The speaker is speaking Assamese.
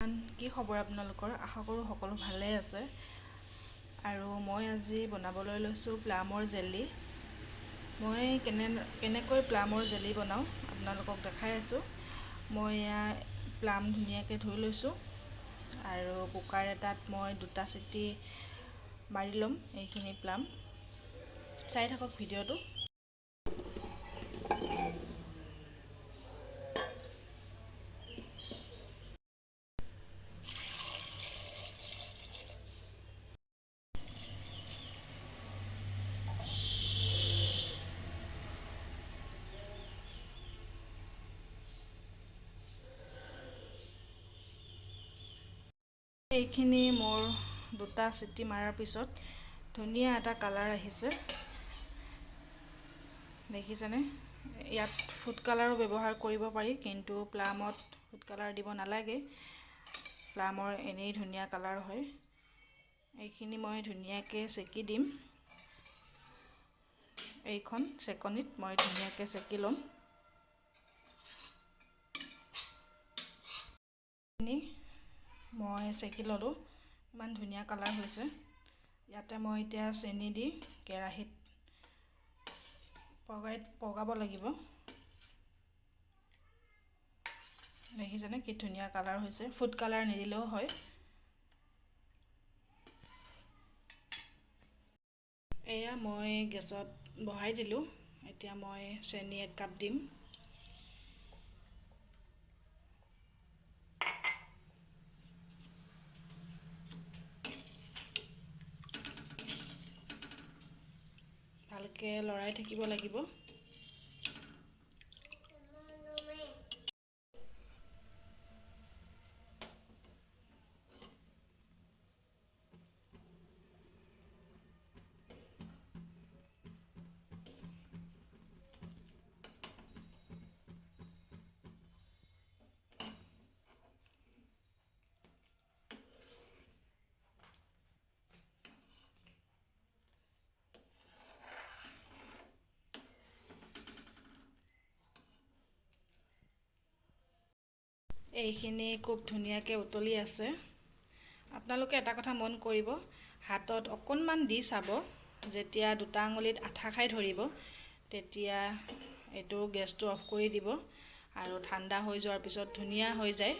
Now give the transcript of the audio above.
কি খবৰ আপোনালোকৰ? আশা কৰোঁ সকলো ভালে আছে। আৰু মই আজি বনাবলৈ লৈছোঁ প্লামৰ জেলি। মই কেনেকৈ প্লামৰ জেলি বনাওঁ আপোনালোকক দেখাই আছোঁ। মই এয়া প্লাম ধুনীয়াকৈ ধুই লৈছোঁ আৰু কুকাৰ এটাত মই 2টা চিটি মাৰি ল'ম এইখিনি প্লাম। চাই থাকক ভিডিঅ'টো। এইখিনি মোৰ 2টা চিটি মাৰাৰ পিছত ধুনীয়া এটা কালাৰ আহিছে, দেখিছেনে? ইয়াত ফুড কালাৰো ব্যৱহাৰ কৰিব পাৰি, কিন্তু প্লামত ফুড কালাৰ দিব নালাগে। প্লামৰ এনেই ধুনীয়া কালাৰ হয়। এইখিনি মই ধুনীয়াকৈ চেকি দিম। এইখন চেকনিত মই ধুনীয়াকৈ চেকি ল'ম। মই চেকি ল'লোঁ, ইমান ধুনীয়া কালাৰ হৈছে। ইয়াতে মই এতিয়া চেনি দি কেৰাহীত পগাব লাগিব। দেখিছেনে কি ধুনীয়া কালাৰ হৈছে? ফুড কালাৰ নিদিলেও হয়। এয়া মই গেছত বহাই দিলোঁ। এতিয়া মই চেনি 1 কাপ দিম। ভালকৈ লৰাই থাকিব লাগিব। এইখিনি খুব ধুনীয়াকৈ উতলি আছে। আপোনালোকে এটা কথা মন কৰিব, হাতত অকণমান দি চাব, যেতিয়া 2টা আঙুলিত আঠা খাই ধৰিব তেতিয়া এইটো গেছটো অফ কৰি দিব আৰু ঠাণ্ডা হৈ যোৱাৰ পিছত ধুনীয়া হৈ যায়।